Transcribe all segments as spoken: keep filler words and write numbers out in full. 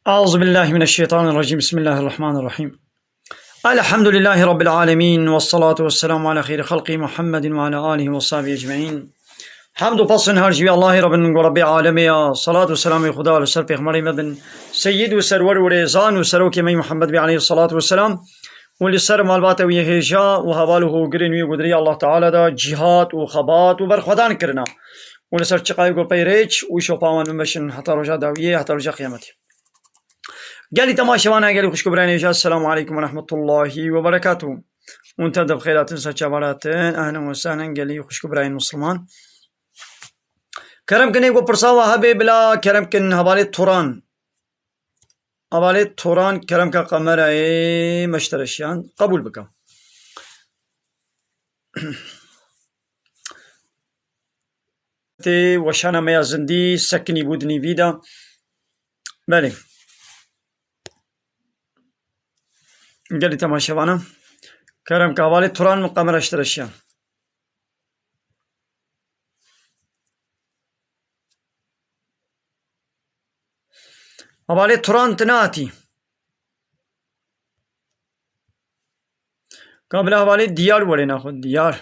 أعوذ بالله من الشيطان الرجيم. بسم الله الرحمن الرحيم. الحمد لله رب العالمين، والصلاة والسلام على خير خلقه محمد وعلى آله وصحبه أجمعين. Hemd û pesn her ji wî Allahê re bin, ku Rebbê alemê ya. Salat û selamê Xuda li ser pêxemberê me bin, seyyid û serwer û rêzan û serokê me Muhammed bê aleyhî salatu ve selam, û li ser malbata wî hêja û heval û hogirên wî gudirî Allah Teala da cîhat û xebat û berxwedan kirina. Û li ser çiqayê ku pey rêç û şopa wan bimeşin heta roja dawiyê, heta roja qiyametê. Gelî temaşevana, gelî xwişk û birayên hêja, Esselamu aleykum ve rahmetullahi ve berekatuh. Hûn tev de bi xêr hatin, ser çavaratin, ehlen ve sehlen, gelî xwişk û birayên misilman. Kerem kin, ê ku pirsa we hebe, bila kerem kin, hevalê Turan. Hevalê Turan, kerem ke kamerayê meştereşiyan qebûl bike. Tê weşana me ya zindî sekinî bû di nîvî de. Belê. Gelî temaşevana. Kerem ke hevalê Turan min kamera ji te re şiya. Hevalê Turan tu nehatî. Ka bila hevalê Diyar were naxwe, Diyar.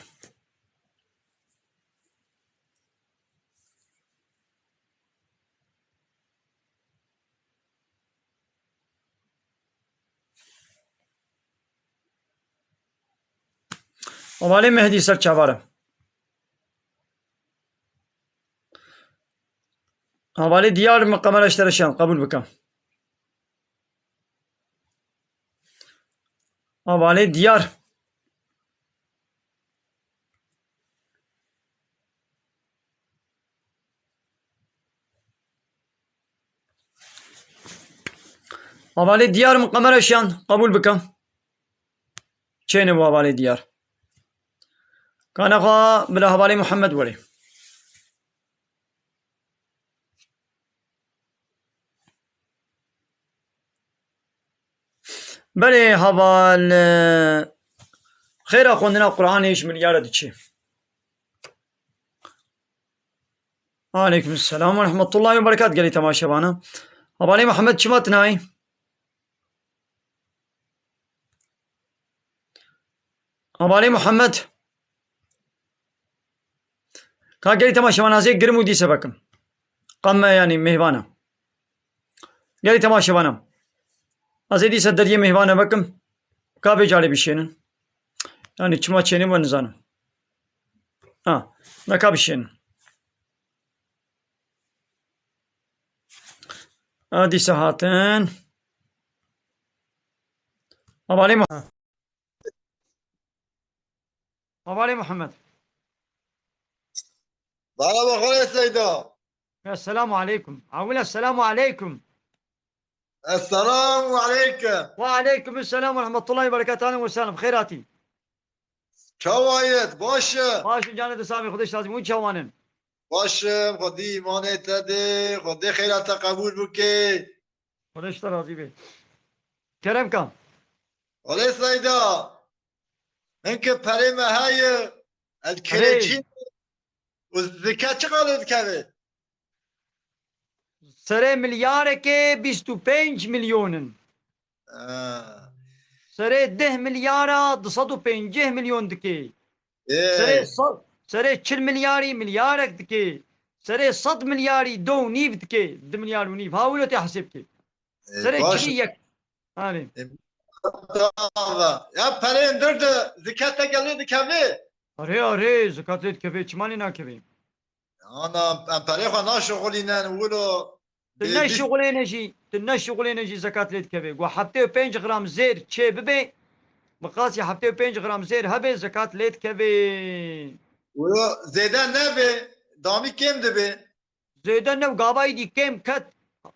Hevalê Mehdî ser çavare. Hevalê Diyar, min kamera ji te re şiyan, qebûl bike. Hevalê Diyar. Hevalê Diyar, min kamera şiyan, qebûl bike. Çêne bû hevalê Diyar. Ka nexwe bila hevalê Muhammed were. Belê heval, e, xêra xwendina Qur'anê ji min ya re diçe. Aleykum selam ve rahmetullahi ve berekat, gelî temaşevana. Hevalê Muhammed çima tinayî? Hevalê Muhammed. Ka gelî temaşevana, ez ê girim û dîse vekim. Qame, yanî mêhvana. Gelî temaşevana. Ez ê dîse deriyê mêhvana vekim. Ka vê carê bişênin. Yanî çima çênî we nizanim. Ha, neka bişênin. A, dîsa hatin. Hevalê Muhammed. Hevalê Muhammed. Merhaba, xalê Seyda. Esselamu aleykum. Awil, esselamu aleykum. Esselamu aleykum. Ve aleykum esselam ve rahmetullahi ve berekatuhu. Ahlen ve sehlen. Xêr hatî. Çawa yê? Baş e? Baş in, canê dest, Xwedê ji te razî be. Hûn çawan in? Baş im, Xwedî îmanê te dê, Xwedê xêra te qebûl bike. Xwedê ji te razî be. Kerem ka. Olê Seyda, hinke perê me heye, ez Erê. Kirêçî û zike çiqa lê dikeve? Serê milyarekê bîst û pênc milyon in. Ha. Serê deh milyara du sed û pêncî milyon dike. Ê. Serê sed, serê çil milyarî milyarek dike. Serê sed milyarî do û nîv dike. Du milyar û nîv. Ha wilo tê hesêb ke. Ê, serê baş. Çilî yek. Hani. Ê, ya pereyên dir de zikat te gelê dikeve? Arê, arê, zikat lê dikeve. Çima lê nakeve? Ana, em perê xwe naşixulînin, wilo Tu bê-, ne bî- şixulêne jî, tu ne şixulêne jî zekat lê dikeve. Ku heftê û pênc gram zêr çê bibe, miqasî heftê û pênc gram zêr hebe, zekat lê dikeve. Wilo zêde nebe, damî kêm dibe. Zêde ne, gava îdî kêm ket,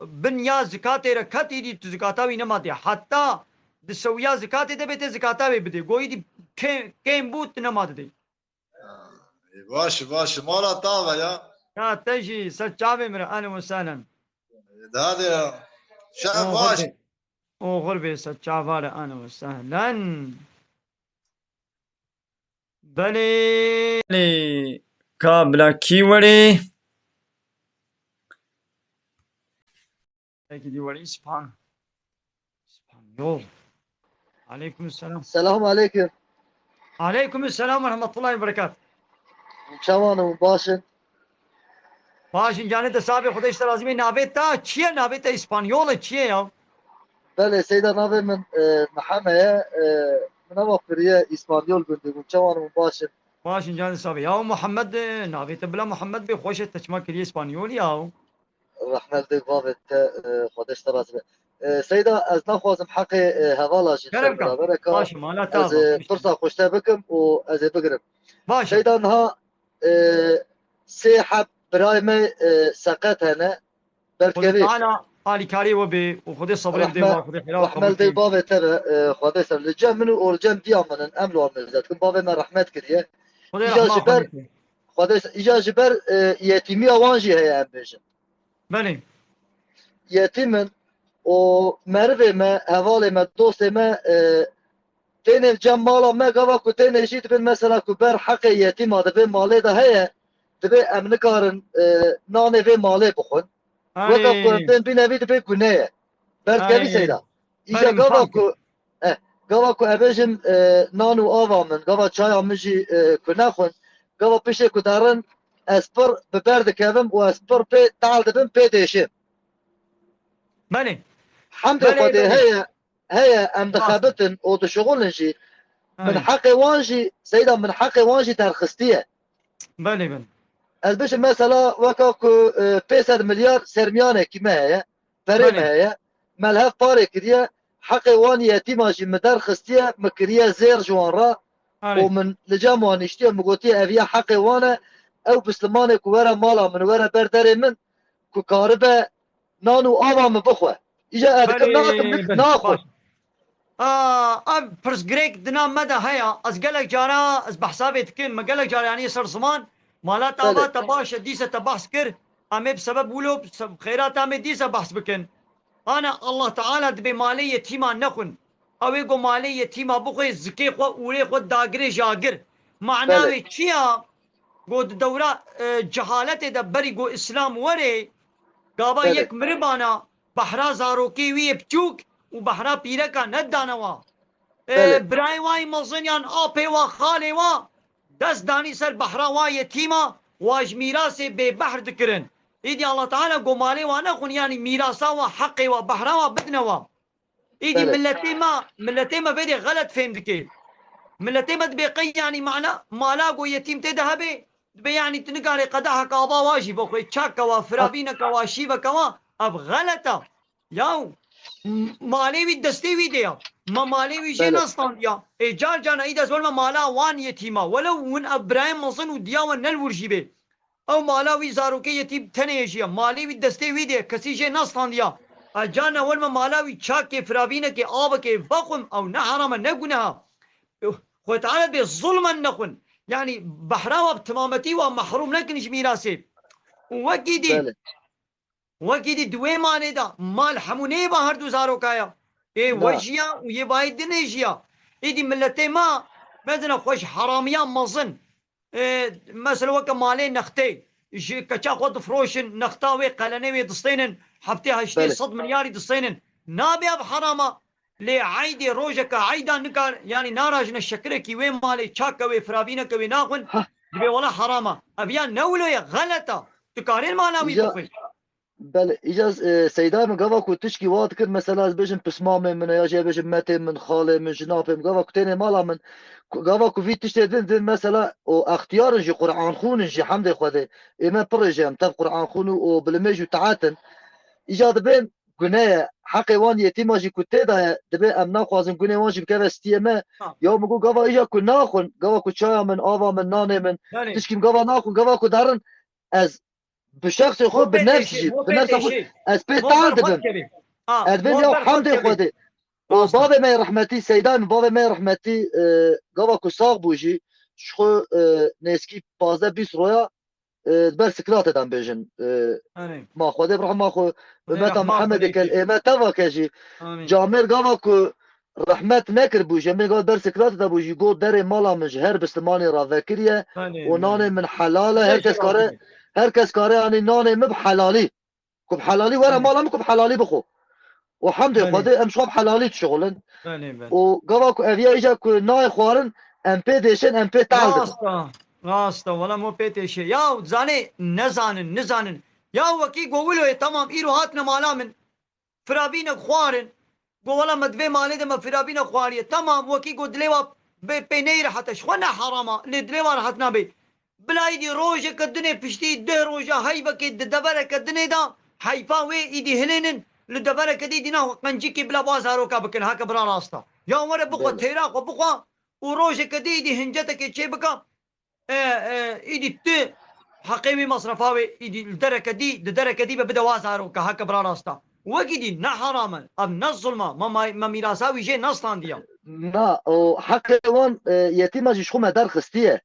bin ya zikatê re ket, îdî tu zikata wî nema dê. Heta di sewiya zikatê de be, tê zikata wê bidê. Go îdî kê-, kêm bû, tu nema didê. Ê, baş, baş, mala tava ya. Ya te jî ser çavê min re, ehlen ve sehlen. Ê, hadi ya. Şev baş. Oxir be, oxir be, ser çava re, ehlen ve sehlen. Belê. Belê. Ka bila kî werê? Peki, diyor, İspan-, İspanyol. Aleyküm selam. Selam aleyküm. Aleyküm selam ve rahmetullahi ve berekat. Çawan û baş in. Baş in, canê te sax be, Xwedê ji te razî be. Navê te çi ye? Navê te İspanyol e, çi ye ya? Belê, Seyda, navê min, e, Mihemed e, e, min ava kiriye İspanyol gundê bû. Çawan û baş in. Baş in, canê te sax be. Ya Muhammed, e, navê te bila Muhammed be, xweş e, te çima kiriye İspanyol ya? Rehmet dê bavê te, e, Xwedê ji te razî be. E, Seyda, ez naxwazim heqê, e, hevala jî ser Kerem ka. Beraber e ka. Baş e, mala te ez, ava, e, hoş pirsa xweşte bikim û ez ê bigirim. Baş e. Seyda, niha, e, sê heb birayê me, e, seqet hene. Xwedê Berkevî. Teala alîkariyê we bê û Xwedê sebrê bidê wa, Xwedê hela Rehmet qebûl dê kê. Bavê te be, e, Xwedê ser. Li cem min û or cem diya min in, em li wan mêze dikin. Bavê me rehmet kiriye. Xwedê Îca rehma ji ber, xwe bike. Xwedê, îca ji ber, e, yetîmiya wan jî heye, em bêjin. Belê. Yetîm in û merivê me, hevalê me, dostê me, e, tênê cem mala me, gava ku tênê jî dibin, mesela ku ber heqê yetîma di vê malê de heye, dibê em nikarin, e, nanê vê malê bixwin. Weke ku em Erê. Tên bîne vî dibê gune ye. Berdikevî Erê. Seyda. Îja Belê, gava ku, eh, gava ku em bêjin, e, nan û ava min, gava çaya min jî, e, ku nexwin, gava piştê ku derin, ez pir bi ber dikevim û ez pir pê tal dibim, pê dêşim. Belê. Hemdê Belê, Xwedê belê. Heye, heye, em Rast. Dixebitin û dişixulin jî. Min Erê. Heqê wan jî, Seyda, min heqê wan jî derxistiye. Belê, belê. Ez bêjim mesela weka ku, e, pênc sed milyar sermiyanekî me heye, perê me Belê. Heye, me li hev parê kiriye, heqê wan yetîma jî min derxistiye, min kiriye zêr ji wan re Erê. Û min li cem wan niştiye, min gotiye ev ya heqê wan e, ew bislimanê ku were mala min, were ber derê min, ku karibe nan û ava min bixwe. Îja ez dikim Belê, nakim, nik belê, naxwe. Baş. A, ev pirsgirêk di nav me de heye. Ez gelek cara, ez behsa vê dikim, me gelek cara, yanî ser ziman, mala te Belê. Ava te baş e, dîse te behs kir, em ê bi sebeb wilo, bi se-, xêra te em ê dîse behs bikin. Ana Allah Teala dibê malê yetîma nexwin. Ew ê go malê yetîma bixwe, zikê xwe, ûrê xwe dagirê ji agir. Mana Belê. Wê çi ya? Go di dewra, e, cehaletê de berî go Îslam werê, gava Belê. Yek miribana, behra zarokê wî yê biçûk û behra pîreka nedane wa. E, Belê. Birayê wa yê mezin yan apê wa, xalê wa, dest danî ser behra wa yetîma, wa ji mîrasê bêbehr dikirin. Îdî Allah Teala go malê wa nexwin, yanî mîrasa wa, heqê wa, behra wa bidine wa. Îdî Belê. Milletê me, milletê me vê dê xelet fêm dike. Milletê me dibê qey, yanî mana, mala go yetîm tê de hebe, dibê yanî tu nikarê qedeheka ava wa jî bixwê, çakka wa, firavîneka wa, şîveka wa, ev xelet e. Yaw, m-, malê wî destê wî de ya. Me malê wî jê Belê. Nestandiya. Ê car carna î dest welme mala wan yetîma. Welew hûn ev birayên mezin û diya we ne li wir jî bê. Ew mala wî zarokê yetîm tenê ye jî ya. Malê wî destê wî de ye. Kesî jê nestandiya. Ez carna welme mala wî çakê, firavînekê, avekê vexwim, ew ne heram e, ne guneha. Xwe Teala bê zulmen nexwin. Yanî behra wa bi timametî wa mehrûm nekin ji mîrasê. Û wekî dî, Belê. Wekî dî di wê malê de mal hemû neyê ba her du zaroka ya. Ê Na. We jî ya û yê bayê din ê jî ya. Êdî milletê ma mezina xwe ji heramiya mezin. Ê, mesela weke malê nextê. Ji keça xwe difroşin, nexta wê, qelenê wê distênin, heftê heştê Belê. Sed milyarî distênin. Nabe ev herama. Lê eydê rojeke eyda nikar, yanî narajine şekirekî wê malê, çake wê, firavîneke wê naxwin, Ha. Dibê wela herama. Ev ya ne wilo ye, xelet e. Tu karên mala wî Ya. Bixwî. Belê, îca, e, Seyda min gava ku tişkî wa dikir, mesela ez bêjim pismamê min e, ya jî ez bêjim metê min, xalê min, jinapê min, gava ku tênê mala min, ku, gava ku vî tiştê din, din mesela o extiyar in jî, Qur'an xûn in jî, hemdê Xwedê. Ê me pirê jî em tev Qur'an xûn û, û bilimêj û taet in. Îca dibên gune ye. Heqê wan yetîma jî ku tê de ye, dibê em naxwazin gunê wan jî bikeve stiyê me. Ha. Ya min got gava îja ku naxwin, gava ku çaya min, ava min, nanê min, Belê. Tişkî min gava naxwin, gava ku derin, ez bi şexsê xwe, Mo bi pê nefs têşê, jî, mo bi pê nefsa xwe, têşê. Ez pê Mo tal ber xwe dibim. Dikevê. Ha, Ez bê mo ya ber xwe hemdê dikevê. Xwedê. Û Rast e. Bavê me yê rehmetî, Seyda min, bavê me yê rehmetî, e, gava ku sax bû jî, ji xwe, e, nêzkî pazdeh bîst roya, e, ber Sikratê de em bêjin. E, Erê. Ma Xwedê bi rehma xwe, Erê, ümeta rehma Mihemedê xwe kel, lê ê me teva ke jî, Amîn. Camêr gava ku rehmet nekir bû, jemê gava ber Sikratê de bû jî, got derê mala min ji her bislimanê re vekiriye Erê, û nanê erê. Min helal e, Erê, her kes jê kare, vekirî. Her kes kare anî nanê min bi helalî. Ku bi helalî were mala min, ku bi helalî bixwe. Û hemdê Xwedê em ji xwe bi helalî dişixulin. Belê, belê. Û gava ku ev ya îca ku nayê xwarin, em pê dêşin, em pê tehl dibin. Rast e, rast e, wela mo pê têşe. Ya zanê, nezanin, nizanin. Ya wekî go wilo ye, temam, îro hatine mala min. Firavînek xwarin. Go wela me di vê malê de me firavînek xwariye. Temam, wekî go dilê wa bê pê neyê rehet e. Ji xwe ne herama, lê dilê wa rehet nabe. Bila îdî rojeke dinê piştî deh roja heyvekê di devereke dinê de, heyfa wê îdî hilênin, li devereke dî dîna xwe qencikê bila ba zaroka bikin, heke bira rasta. Ya were bixwe, belê, teyra xwe bixwe û rojeke dî îdî hincetekê çê bika, e, e, îdî tu heqê wî, masrefa wê îdî li dereke dî, di dereke dî be bide wa zaroka, heke bira rasta. Wek îdî ne heram e, ev ne zulma, me, me, me mîrasa wî jê nestandiya. Na, û heqê wan, e, yetîma jî ji xwe me derxistiye.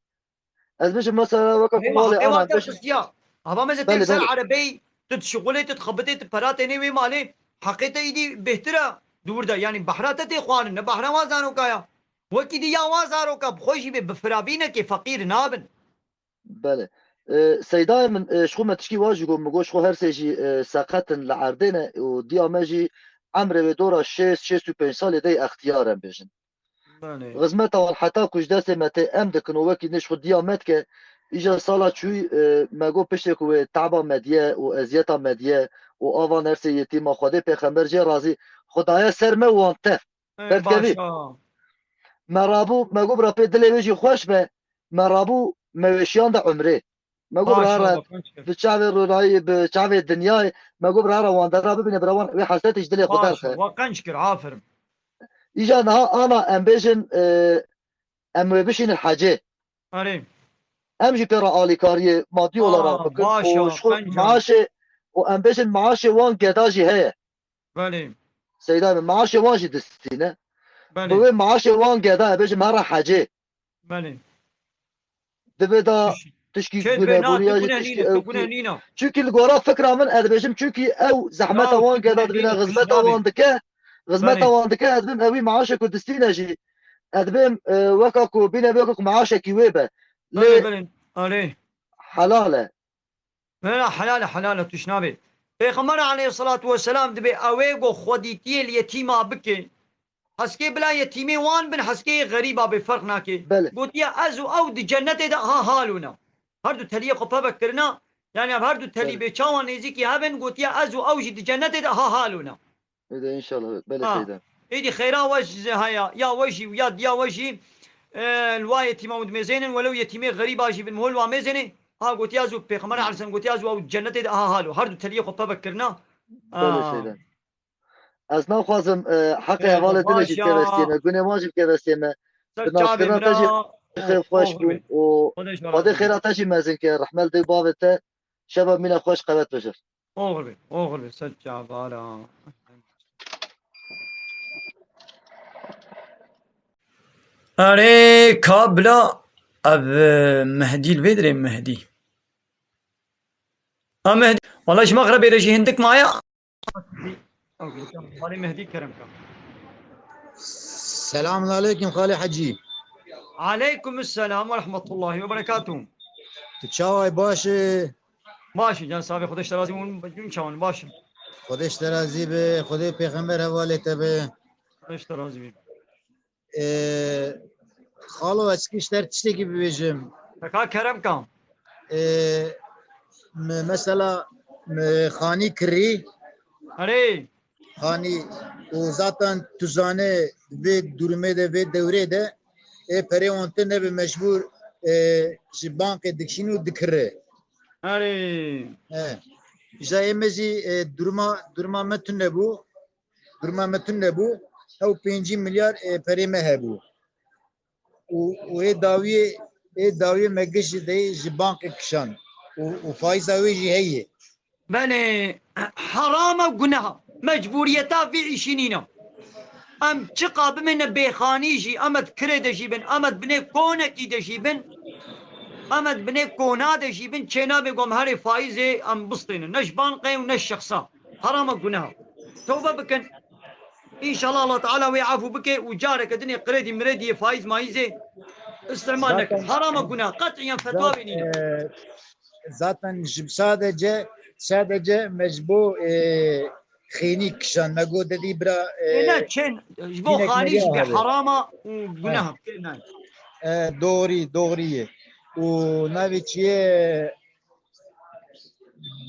Ez bêjim mesela weke ku malê ana bêjim. Ava me zê tê ser erebeyî, tu dişixulê, tu dixebitê, tu pera tênê wê malê, heqê te îdî bêhtir e di wir de. Yanî behra te tê xwarin, ne behra wan zaroka ya. Wekî dî ya wan zaroka bi xwe jî bê bi firavînekê feqîr nabin. Belê. E, Seydayê min, e, ji xwe me tişkî wa jî got, min got, ji xwe her sê jî, e, seqet in, li erdê ne û diya me jî emrê wê dora şêst, şêst û pênc salê dey extiyar em bêjin. Belê. Xizmeta wan heta ku ji destê me tê em dikin û wekî nê ji xwe diya me dike. Îja sala çûyî, e, me got piştê ku wê teba me diye û eziyeta me diye û ava nersê yetîma Xwedê pêxember jê razî, xwe daye ser me û wan tev. Ey, berdikevî. Baş a. Me rabû, me got bira pê dilê wê jî xweş be. Me rabû, me wê şiyanda umrê. Me got, baş a, bira re, bi çavê ronayî, bi çavê dinyayê, me got, bira re wan dera bibîne, bira wan wê hesretê ji dilê xwe derxe. Baş a, wa qenc kir, aferin. Îja niha ana em bêjin, e, em wê bişînin hecê. Erê. Em jî pê re alîkariyê madî olarak bikin. Aa, baş a, qenc a. Û ji xwe maaşê, û em bêjin maaşê wan geda jî heye. Belê. Seyda min, maaşê wan jî distîne. Belê. Bi wê maaşê wan geda, bêjim, here hecê. Belê. Divê da tişkî gunebûniya jî, tişkî ew kî. Çunkî li gora fikra min, ez dibêjim, çunkî ew zehmeta wan geda dibîne, xizmeta wan dike, xizmeta wan dike, ez dibêm ewî maaşê ku distîne jî, ez dibêm, e, weka ku bîne, weka ku maaşekî wê be. Lê belê, belê. Helal e. Mela helal e, helal e, tişt nabê. Pêxember aleyhisselatu vesselam dibê ewê go xwedîtiyê li yetîma bike. Heskê bila yetîmê wan bin, heskê xerîba bê, ferq nake. Belê. Gotiye, ez û ew di cennetê de ha halû ne. Her du teliyê xwe pevek kirina, yani ev her du telî bê çawan nêzîkî hebin, gotiye, ez û ew jî di cennetê de ha halû ne. Êdî inşallah, belê Seyda. Êdî xêra we jî heye, ya we jî û ya diya we jî, e, li wa yetîma û dimêzênin, welew yetîmê xerîba jî bin, muhul wa mêzênê. Ha gotiya zû, Pêxember aleyhisselam gotiya zû, ew cennetê de aha halo. Her du teliyê xwe pevek kirina. Belê Seyda. Ez naxwazim, e, heqê hevalê din jî bikevestiyê me, gunê wan jî bikevestiyê me. Bi naskirina te jî xêr xweş bûm û Xwedê xêra te jî mezin ke, rehmet dê bavê te, şeva mîna xweş qewet bijir. Oxir be, oxir be, ser çavara. Erê, kabla ev, e, Mehdî li vê dirê Mehdî. A Mehdî, wala ji me xirabê re jî hindik maya. Xalê Mehdî kerem ka. Selamun aleykum Xalê Hecî. Aleykum selam ve rahmetullahi ve berekatuhu. Tu çawa yî, baş î? Baş î, can sabê, Xwedê ji te razî bû, hûn çawan, baş î? Xwedê ji te razî be, Xwedê pêxember hevalê te be. Xwedê ji te razî be. Ee, xalo, ez kî ji te tiştekî bibêjim. Te ka kerem ka. Ee, me-, mesela, me xanî kirî. Erê. Xanî û zaten tu zane vê durumê de, vê dewrê de, ê perê wan tune be mecbûr, e, ji bankê dikişîn û dikire. Erê. E, îja ê me jî, e, duruma, duruma me tune bû. Duruma me tune bû. Ew pêncî milyar, e, perê me hebû. Û, û ê dawiyê, ê dawiyê me giş jî deyê ji bankê kişand. Û, û faîza wê jî heye. Belê, heram e, guneh e. Mecbûriyeta vî îşî nîne. Em çiqa bimîne bêxanî jî, em di kirê de jî bin, em di binê konekî de jî bin, em di binê kona de jî bin, çênabê ku em herê faîzê em bistênin. Ne ji bankê û ne ji şexsa. Heram e, guneh e. Tewbe bikin. Înşallah Allah Teala wê efû bike û careke dinê qirêdî mirêdî yê faîz maîzê îstîmal nekin. Zaten, haram e, guneh. Qet'iyen fetwa wê nîne. E, zaten ji sadece Sadece me ji bo, e, xênî kişand. Me got dedî bira, e, Ê, ne, çên, ji bo xanî jî bê herama û guneh bikê, ne. E, doğrî, doğrî ye. Û navê çi ye?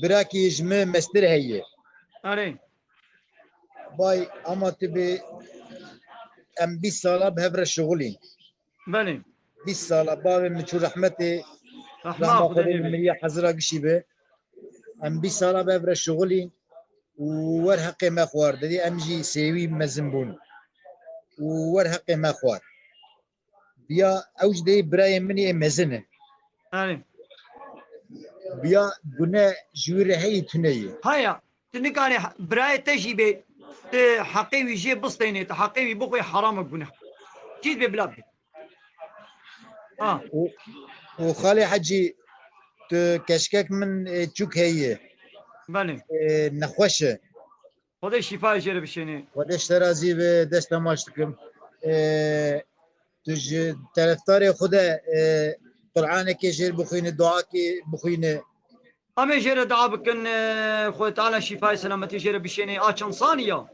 Birakî ji min mestir heye. Erê. Bay, ama tu bi em bîst sala bi hev re şixulîn. Belê. Bîst sala bavê min çû rehmetê, Rehma rehma Xwedê Xwedê lê be. Miriye hezira gişî be. Em bîst sala bi hev re şixulîn û wer heqê me xwar. Didî em jî sêwî mezin bûn. Û wer heqê me xwar. Biya ew ji deyê birayê min ê mezin e. Erê. Biya gune ji wî re heyî tune ye. Haya, tu nikarê he-, birayê te jî bê, tu heqê wî jê bistênê, tu heqê wî bixwê, heram e, guneh. Çî dibê bila bê. Ha. Û, û Xalê Hecî, tu keşkek min, e, çûk heye. Belê. E, nexweş e. Xwedê şîfayê jê re bişênê. Xwedê ji te razî be, dest te maç dikim. E, tu ji terefdarê xwe de, e, Qur'anekê jê re bixwîne, duakê bixwîne. Em ê jê re dua bikin, e, Xwedê Teala şîfayê selametî jê re bişênê. A çend salî ya?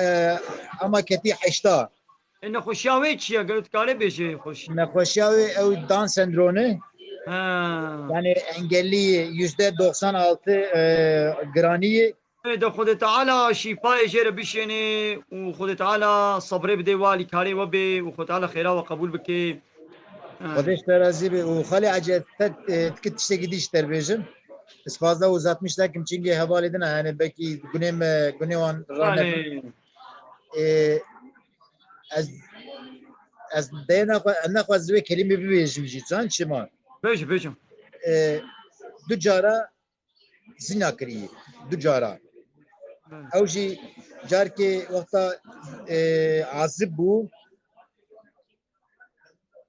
E, ama ketî heşta. E, nexweşiya wê çi ye? Gelo tu karê bêjê xweş? Nexweşiya wê ew Down sendromê. Ha. Yani engellî ye, yüzde doksan altı, e, giranî ye. Ê de Xwedê Teala şîfayê jê re bişênê û Xwedê Teala sebrê bidê we, alîkarê we bê û Xwedê Teala xêra we qebûl bike. Ha. Xwedê ji te razî be û Xalê Hecî, te, e, tikî tiştekî dî ji te re bêjim. Ez fazla uzatmiş nakim, çingê hevalê din e, yani belkî gunê me, gunê wan ranebin. Belê. E, ez, ez dê naxwe-, naxwaz wê kelîmê bibêjim jî, zan çima? Bêje, bêje. E, du cara zina kiriye, du cara. Hı. Ew jî carkê wexta, e, azib bû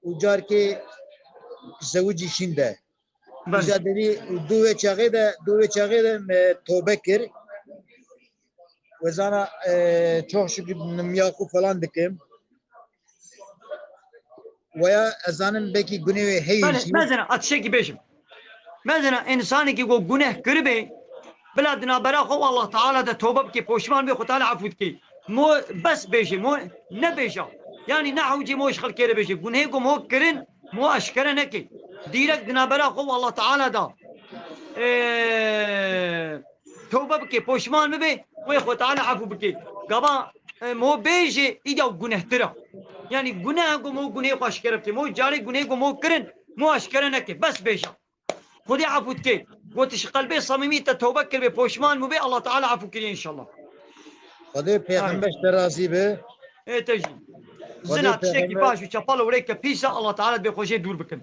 û carkê zewicî şîn de. Belê. Îja derî du wê çaxê de, du wê çaxê de me tobe kir. Wezana, e, çok şükür nimya xwe falan dikim. Weya ez zanim belkî gunê wê heye Belê, jî. Mezena, ez tiştekî bêjim. Mezena, însanekî ku guneh kiribe, bila di navbera xwe û Allah Teala de tobe bike, poşman be, Xwe Teala efû dike. Mo bes bêje, mo nebêja. Yanî ne hewcê mo ji xelkê re bêje. Gunehê ku mo kirin, mo eşkere neke. Dîrek di navbera xwe û Allah Teala de, e, tobe bike, poşman bibe, wê Xwe Teala efû bike. Gava, e, mo bêje, îda gunehtir e. Yanî guneh ku mo gunehê xwe eşkere bike. Mo carê gunehê ku mo kirin, mo eşkere neke. Bes bêja. Xwedê efû dike. Got ji qelbê samîmî te tewbe kiribe, poşman bûbe, Allah Teala efû kiriye înşallah. Xwedê Pêxember ji te razî be. Ê te jî. Xwedê Zina tiştekî Pêxember baş û çepal û rêke pîs e, Allah Teala dibê xwe jê dûr bikin.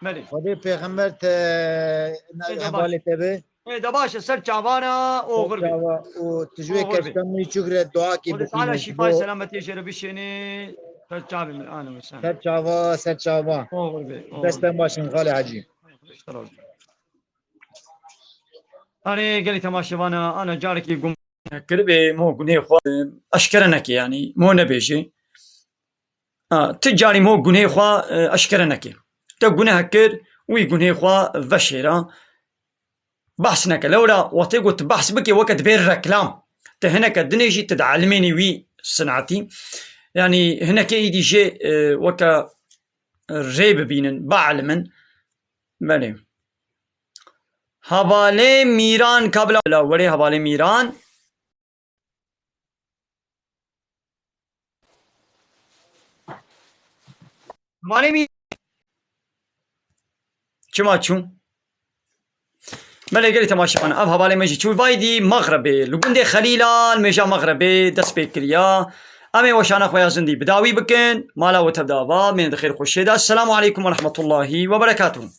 Belê. Xwedê Pêxember te Ê de baş. hevalê te be. Ê de baş e, ser çavana Ser oxir be. çava û tu ji wê Oxir be. keşka min çûk re duakê Xwedê Teala bixwîne. şîfayê selametiyê jê re bişêne. Ser çavê min, ane wê sen. Ser çava, ser çava. Oxir be, oxir Dest te be. baş in, Xalê Hecî. Erê, gelî temaşevana, ana carekî gum kiribê, mo gunê xwe, e, eşkere neke, yanî mo nebêje. Ha, ti carî mo gunê xwe, e, eşkere neke. Te guneh kir, wî gunê xwe veşêra. Behs neke. Lewra wextê ku tu behs bikê, weke dibê reklam. Tu hineke dinêjî, tu dielimênî wî sinetî. Yanî hinekê îdî jê, e, weke rê bibînin, bielimin. Belê. Hevalê Mîran kabla, la werê hevalê Mîran. Hevalê Mî-, çima çû? Belê gelî temaşevan, ev hevalê me jî çû. Vaydî Mexrebê, li gundê Xelîla, li mêja Mexrebê dest pê kiriya. Em ê weşana xwe ya zindî bi dawî bikin. Mala we tevdava, mêne di xêr xweşiyê de. Esselamu aleykum ve rahmetullahi ve berekatuhu.